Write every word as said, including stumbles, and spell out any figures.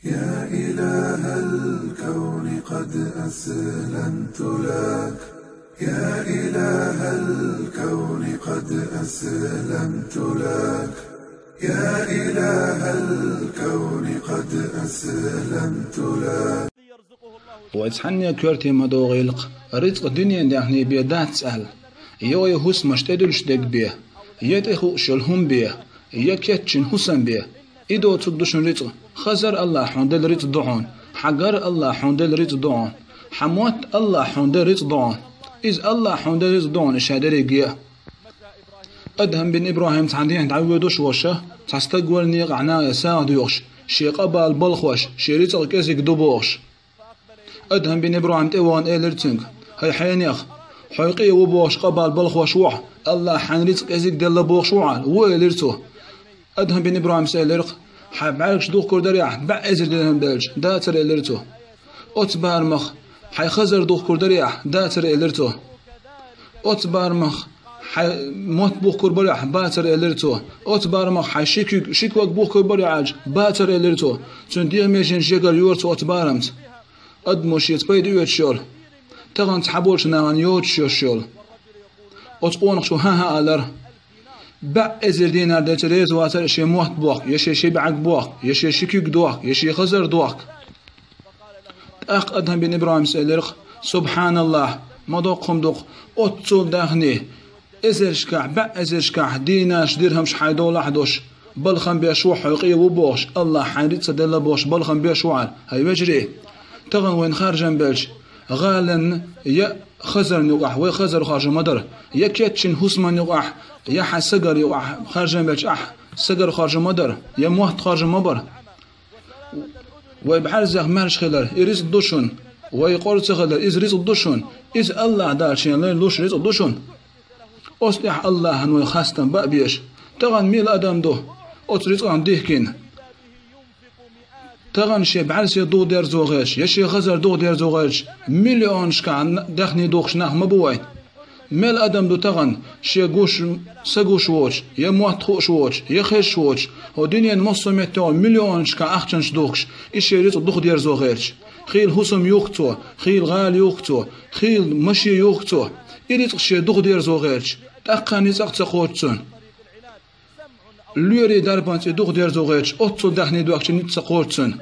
يا إله الكون قد أسلمت لك، يا إله الكون قد أسلمت لك، يا إله الكون قد أسلمت لك. Вай цхьанне коьрте ма догӀийла-кх, рицкъ дуьнен даьхни бен дац аьлла, я вай хӀусамаш тӀедуьллуш дерг бен, я тӀехууш йолу хӀума бен, я кечйина хӀусам бен. И доцург ду шуна рицкъ. Хазар АллахӀа хьуна делла рицкъ ду хьуна, хьан гар АллахӀа хьуна делла рицкъ ду хьуна, хьан мотт АллахӀа хьуна делла рицкъ ду хьуна. Иза АллахӀа хьуна делла рицкъ ду хьуна, и ша дерриге а. Адхьам бин ИбрахӀим цхьана дийнахь дӀавоьдуш волуш, цхьа стаг вара некъахь наха сагӀа доьхуш, шен къа бала балхош, шен рицкъ кӀезиг ду бохуш. Адхьам бин ИбрахӀим тӀе а вахана элира цуьнга: «ХӀай хьенех, хьо къе ву бохуш къа бала балхош ву хьо, АллахӀа хьайна рицкъ кӀезиг делла бохуш ву хьо?» «Ву», — элира цо. Адхьам бин ИбрахӀимас элира-кх: «Хьайн бӀаьргаш духкур дарий ахь, бӀе эзар дирхӀам белча?» «Дацара», — элира цо. «Оцу барамах хьайн хазар духкур дарий ахь?» «Дацара», — элира цо. «Оцу барамах хьайн мотт бухкур барий ахь?» «Бацара», — элира цо. «Оцу барамах хьайн ши куьг, ши ког бухкур барий ахь?» «Бацара», — элира цо. Цуьнан дегӀан меженаш ягар йора цо оцу барамца. Адамо шеца пайда оьцуш йолу, тахана цхьаболчу нахана йоцуш йолуш йолу. Оцу къонахчо хӀан-хӀа алара. БӀе эзар динар делча реза вацара шен мотт бохку, я шен ши бӀаьрг бохку, я шен ши куьг дохку, я шен хазар дохку. ТӀаккха Адхьам бин ИбрахӀимас элира-кх: «СубхьаналлахӀ, ма доккха хӀума ду-кх, оццул даьхни, эзаршкахь, бӀе эзаршкахь динарш, дирхӀамш хьайн долахь а долуш, балхам беш ву хьо, хьо къе ву бохуш, АллахӀа хьайна рицкъ ца делла бохуш, балхам беш ву хьо, хӀай вежарий. Тахана вайна харжам белча, гӀаланна я хазарна юкъахь вай хазар хоржу ма дара, я кечйина хӀусамна юкъахь, я хьан сагар юкъахь харжам белча ахь сагар хоржу ма дара, я мотт хоржу ма бара. Вай бӀаьрзех маьрша хилар, и рицкъ ду шуна, вай къора ца хилар, иза рицкъ ду шуна, иза АллахӀ Дала шен лайна луш рицкъ ду шуна». Оцу тӀехь АллахӀана вай хастам бан а безаш, тахана мила адам ду оцу рицкъана дихкина? Тахана шен бӀаьрсе духадерзо гӀерташ, я шен хазар духадерзо гӀерташ, миллионашкахь даьхни духкуш нах ма бу вай. Мел адам ду тахана шен гуш, са гуш воцуш, я мотт хууш воцуш, я хезаш воцуш, хӀокху дуьненан массо а метте миллионашкахь ахчанаш духкуш, и шен рицкъ духадерзо гӀерташ. Хийла хӀусам юхку цо, хийла гӀала юхку цо, хийла машен юхку цо. И рицкъ шен духадерзо гӀерташ, тӀаккха ницкъ а ца кхочу цунна. Лоьрийн дарбанца и духадерзо гӀерташ, оццул даьхни доьхкича ницкъ ца кхочу цунна.